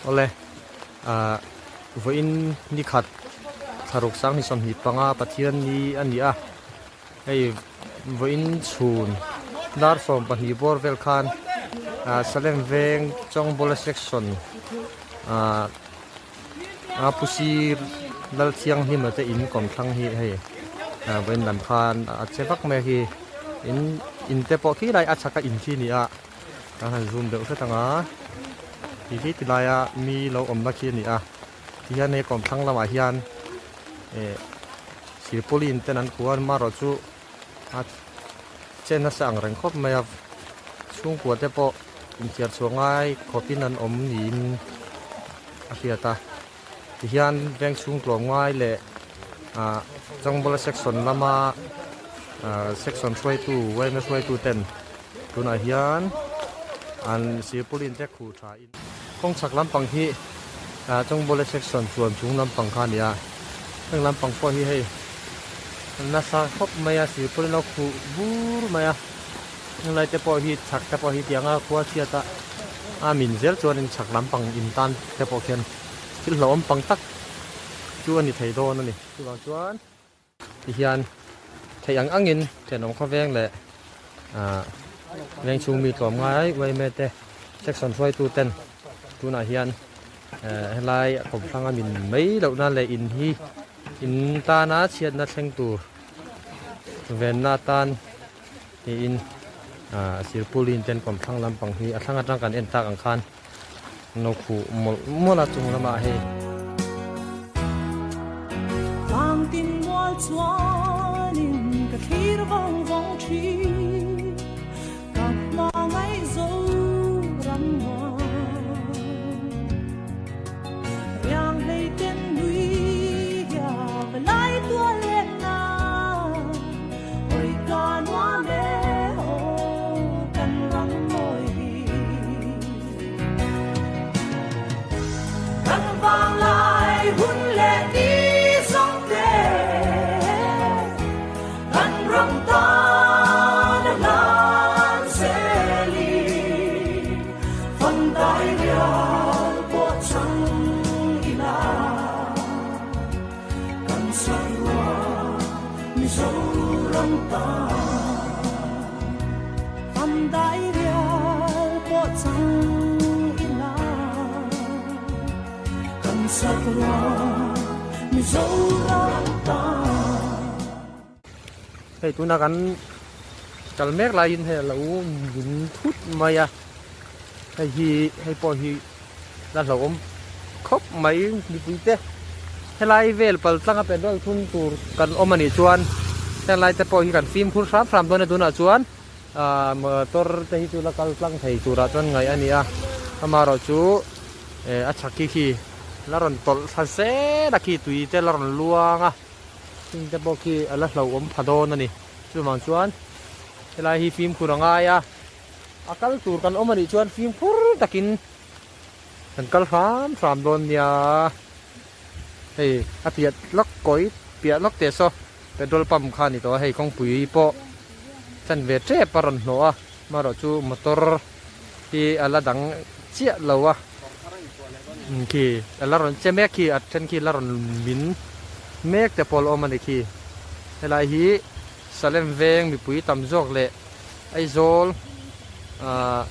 Awle ah vawiin ni khat thlaruk sang ni 25 Pathian ni a ni a hei vawiin chhun dar 12 bawr vel khan ah Salem veng Chawngbawla section ah a pu sir Lalthianghlima te in kawmthlang hi hei ah vawiin lam khan a che vak mai a khi in in te pawh khi lai a chhak a in khi a ni a. Kan han zoom deuh hret ang a, ti khi ti laia mi lo awmna khi a ni a, tihian hei kawmthlang lamah hian eh silpauline ten an kuah a amaherawh chu a che nasa ang reng khawp mai a, chhungkua te pawh inthiar chhuah ngai khawpin an awm niin a hriat a, tihian veng chhung tlawm ngai leh ah Changbawla section lama ah section hruaitu yma hruaitu ten. Tunah hian an silpauline te khuh tha in kawng chhak lampang hi ah Chawngbawla section chuan chung lampang kha a ni a heng lampang pawh hi hei nasa khawp mai a silpauline lo khuh bur mai a heng lai te pawh hi chhak te pawh hi tiang a khua chhiat a a min zel chuan in chhak lampang in tan te pawh khian thil hlauhawm pang tak chu a ni thei dawn a ni chuvang chuan. Tihian theih ang angin thenawm khawveng leh ah veng chhung mi tlawm ngai uaime te section hruaitu ten tunah hian eh helai a kawmhrang a min mai lohna leh in hi in tana chhiatna thleng tur venna atan tiin ah silpauline ten kawmthlang lampang hi a thlang atang kan en tak ang khan No khuh mawlh mawlh a chung lamah hei. Tlangtin mual chuanin ka thlir vawng vawng thin, ka hma ngaih zo ram muan. Riang hlei ten nui hia va lai tual let na, hawi ka nuam e aw kan ram mawi hi. Kan vang lai hun leh ni zawng te, kan ram tan a hlan zelin, fam dai rial pawh chang ila, kan sakhua Mizoram tan. Fam dai rial pawh chang ila, kan sakhua Mizoram tan. Hei tuna kan kal mek laiin hei a lo min thut mai a, hei hi hei pawh hi la hlauhawm khawp mai mipui te helai vel pal tlanga petrol thun tur kan awm anih chuan helai te pawh hi kan fimkhur hram hram dawn a tunah chuan ahh motor te hi chu la kal tlang thei turah chuan ngaih a ni a amaherawh chu eh a chhak khi khi la rawn tawlh thla zel a khi tui te la rawn luang a heng te pawh khi a la hlauhawm pha dawn a ni chuvang chuan helai hi fimkhur a ngai a. A kal tur kan awm anih chuan fimkhur takin kan kal hram hram dawn nia. Hei a piah lawk kawi piah lawk teh saw petrol pump kha a ni tawh a, hei kawngpui pawh chan ve tep a rawn hnawh a, amaherawh chu motor hi a la dang chiah lo a, khi a la rawn che mek khi a then khi la rawn min mek te pawh a la awm a ni khi. Helai hi Salem veng mipui tam zawk leh Aizawl ah.